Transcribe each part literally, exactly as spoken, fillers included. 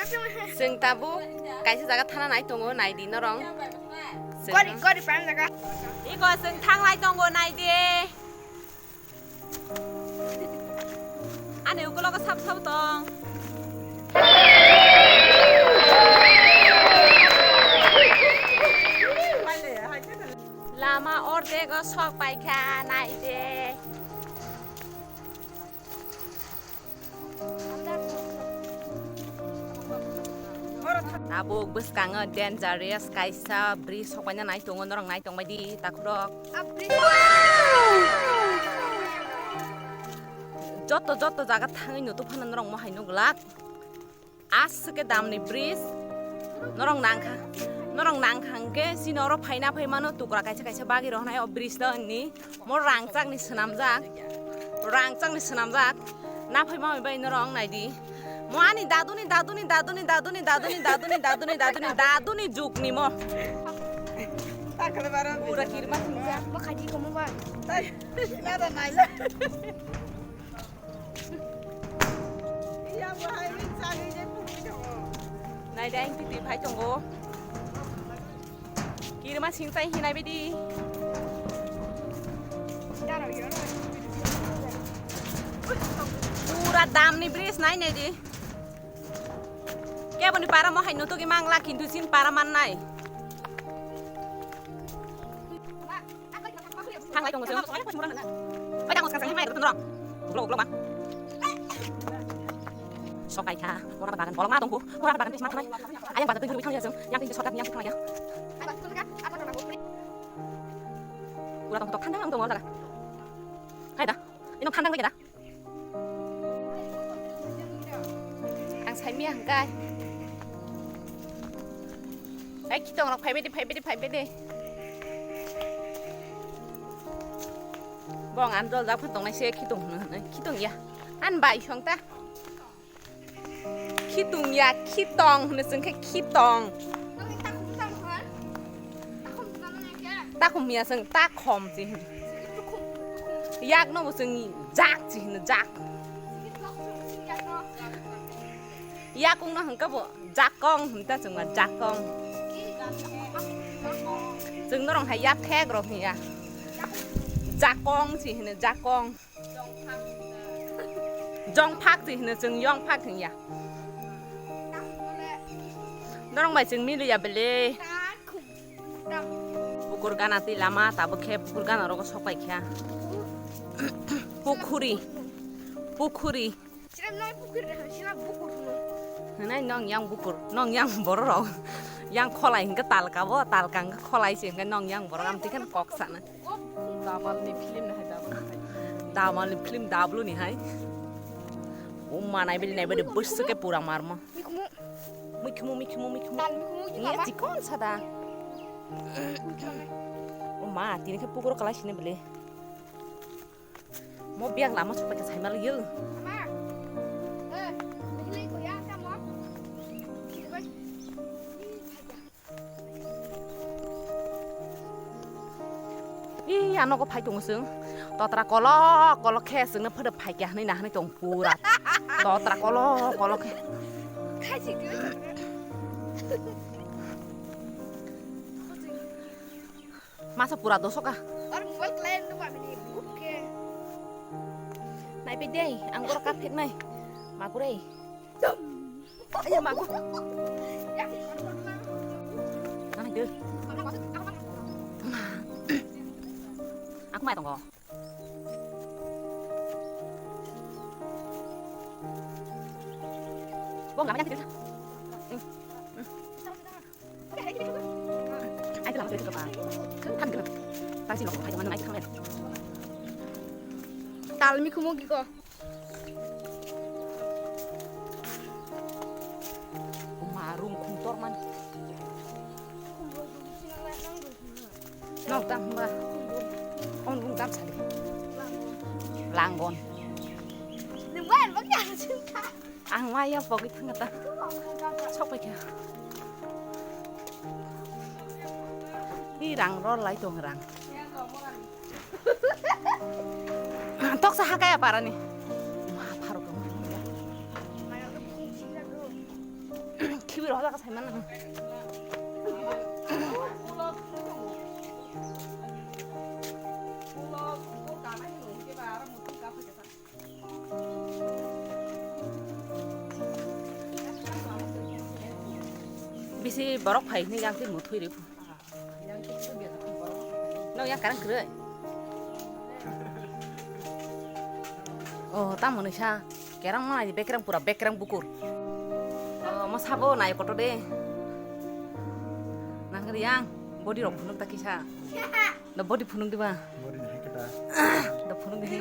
Chwng tabuk kaisa jaga thana nai tongo, nai di norong. Chwng Gori, gori, pang jaga. Iko chwng thang lai tongo, nai di. Ani ukulogo sab sab tong. Lama ordego sok paikha, nai di. Tabuk bwskango dangerous kaisa bridge sokbaina nai tongo, norok nai tongbai di takhurok. Joto joto jaga thangwi nutuk phano norok mohai nuglak. Aswk khe damni bridge. Norok nangkha, norok nangkha hwnkhe chini oro phaina phai mano tukra kaisa kaisa bagwi rw hwnwi o bridge no hwnwi. Mo rangchakni swnamjak, rangchakni swnamjak. Na phai mami bai norok nai di. Mo ani daduni, daduni, daduni, daduni, daduni, daduni, daduni, daduni, daduni jukni mo. Pura kirma singsa. Mo khaji komo ba. Tai, nada naila. Nai dai, titi phai tongo. Kirma sing tai hinai bidi. Pura damni bridge nai nai di. Keboni para mo hai nutugi mangla kintu sin para man nai. Thanglai tongo chwng. Oi, tamo skang skang hinmai rwtong norok. Uklok uklok ba. Sok kai kha. Ora bagan bolong ma tongkhu. Ora bagan twi sma thanai. Ayang bazar twi gurui thangya chwng. Yang twi sok yang twi thanglaiya. Ura tong tok thandang tong ora. Hai da. Ino thandang lagi da. Ang saimia hwnkhe. Ai, khitong rok phaibai de, phaibai de, phaibai de. Bong an jol jak phun tongnai se khitong hwno hwno. Khitong ya. An bai song ta. Khitong ya, khitong hwno chwng khe khitong. Takhum ya chwng takhom chi hwn. Yak no bo chwng jak chi hwn jak. Yakung no hwn ka bo jakong hwn ta chwng ma jakong. Chwng norong hai yak thek rok hwn ya. Jakong chi hwn jakong. Jongphak twi hino chwng, yongphak hwnya. Norok bai chwng miliya bele. Pukur gana twi lama tabuk khe pukur gana rogo sok pai kha. Pukhuri. Pukhuri. Hinai nong yang bukur, nong yang borok rok. Yang kholai hingke talka bo, talka hingke kholai se hingke nong yang borok am tikhen kok sana. Damal ni film na hai, damal ni film. Damal ni film dablu ni hai. O ma nai bili nai bili bus ke pura marmo. Mikhumu. Mikhumu, mikhumu, mikhumu. Tal mikhumu ki Ni baba? Chikon sada. O ma, tini ke pukuro kalai sini bili. Mo biang lama supai ke sai mal yel. Ama. Eh, bili ko ya sama. Ih, ano ko phai tongo chwng. Totra kolok kolok khe chwngno phada phai kya hwnwi na hwnwi tong pura. Totra kolok kolok khe. Khai si tu. Masa pura dosoka. Ar mobile klai no ba mini buke. Nai pe dei, ang goro kap thik nai. Magurei. Ayo magu. Nani deh. Aku mai tonggo. Bong lama yang kecil. Ai, lama kecil apa? Kan gelap. Tadi sih lo, hai, mana naik kamera. Tal mikhumu giko. Marung khum tor man. Nok dam ba. On bung dam sali. Langgon. Ang waya pogwi thangata. Sok pai kha. Hi rang rol lai tong rang. Toksa hakaya parani. Ma pharok. Rohorjak saimano. Bisi borok phai hwnwi yang twi muthwi rw phu. Nang yang karang kwrwi. Oh, tamo ni sa. Kerang mana di bekerang pura bekerang bukur. Oh, mo sabo nai koto de. Nang yang body rok phunuk ta kisa. Da body phunuk diba? Body ni hake da. Da phunuk di.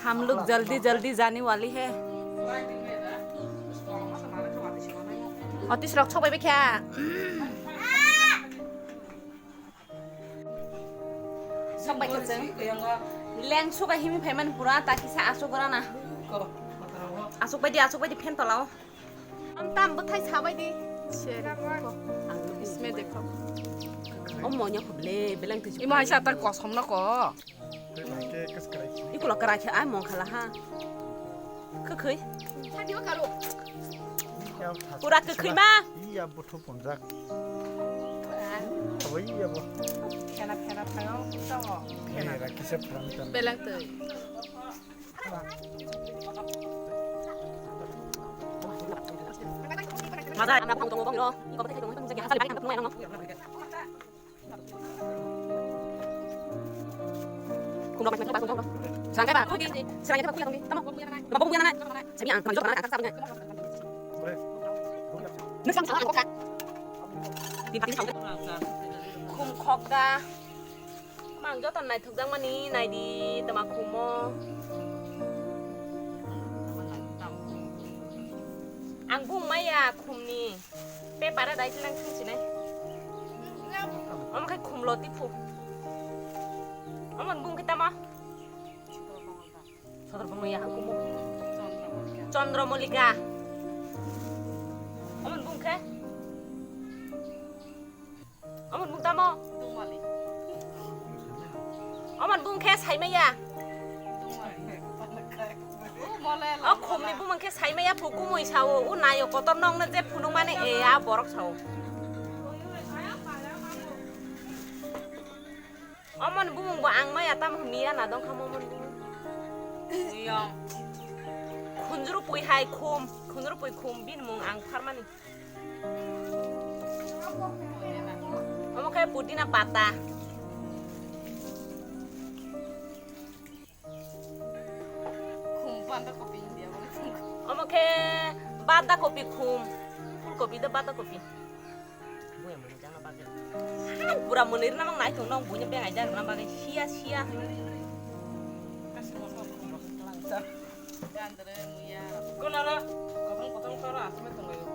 Ham log jaldi jaldi jane wali hai. Otis rok sok bai kha. Sok bai kha chwng. Leng suka himi phai mani pura ta kisa asuk gorana. Asuk bai di, asuk bai di, fan tolao. Am tam bwthai sabai di. Share. Isme dekho. O monya khuble beleng tisi. Imo haisa ta kosom na ko. Iko lo kwrai khe ai mong khala ha. Kwkhwi. Pura kwkhwi ma. Iya buthu punjak. Abo iya bo. Khena khena thango tamo. Khena ra kisa phrang tam. Beleng twi. Maza, ana phang tongo bongiro. Iko bwthai tongo, tongo jagi hasal bari khanda phunai nangno. Khum rok serang kaiba, serang kaiba, tamo. Sabi ang mangjok mana, khum khokda. Mang joto naithokjakmani naidi tama khumo. Ang bung maya khumni paper a dai lang thung sinai. Omo khai khumlo tiphu. Omo bung khe tama. Sodor bung ya khumo. Chandra Malika. Omo bung khe. Omo bung tamo? Dungmali. Omo bung khe saimaya. Dungmali. O khumni bumung khe saimaya phu kumui sao, u nayo kotor nokno je phunukmani e a borok sao. Omoni bumung bo ang maya tamo miya na dong kha momoni bumung. Khunjuru pui hai khum, khunjuru pui khum bini mung ang pharmani. Omo khe pudina pata. Khum banda kopi India bo. Omo khe banda kopi khum. Phul kopi do banda kopi. Hai, pura mwnwi rwna mang nai thung nong buino bengai da rwna bagwi sia sia. Kunala kothong kothong koro aswk tonglaio.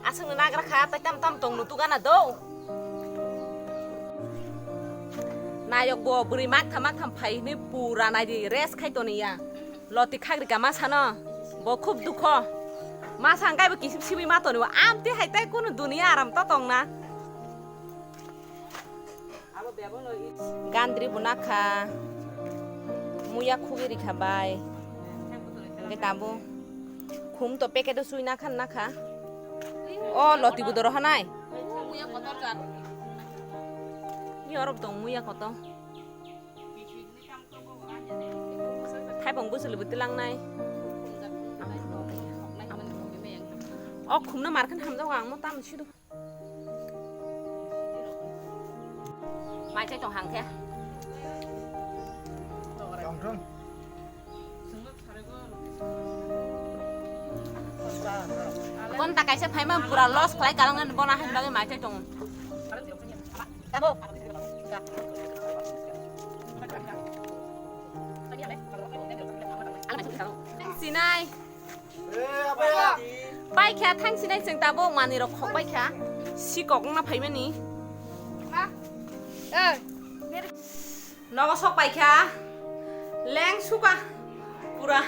Aswkno nagra kha, tai tam tam tongno tugana do. Nayok bo bwrwi maktham maktham phai hwnwi pura naidi rest khai toniya. Loti khagrika masano, bo khub dukho. Masa hwnkhe bo kisip sibwi ma toniwo, amtwi hai tai kunu duniya aram to tongna. Gandri bo nakha, muya khugwi rikha bai. Hwnkhe tabuk khum to packet o swi nakha nakha. O loti budoro hanai. Ni oro tong muya kotor. Thaibong bwswlwi bo twlangnai. O khumno markhan hamjago ang mo tamo sido. Mai chai tong hang khe. Tongthung. Kon ta kaisa phaima pura loss khlai kalang nani bona hai bagwi mai chai tongo. Sinai. Pai kha thang sinai chwng tabuk manwi rok khok pai kha. Si kok wngna phaimani. Nogo sok pai kha. Leng suka. Pura.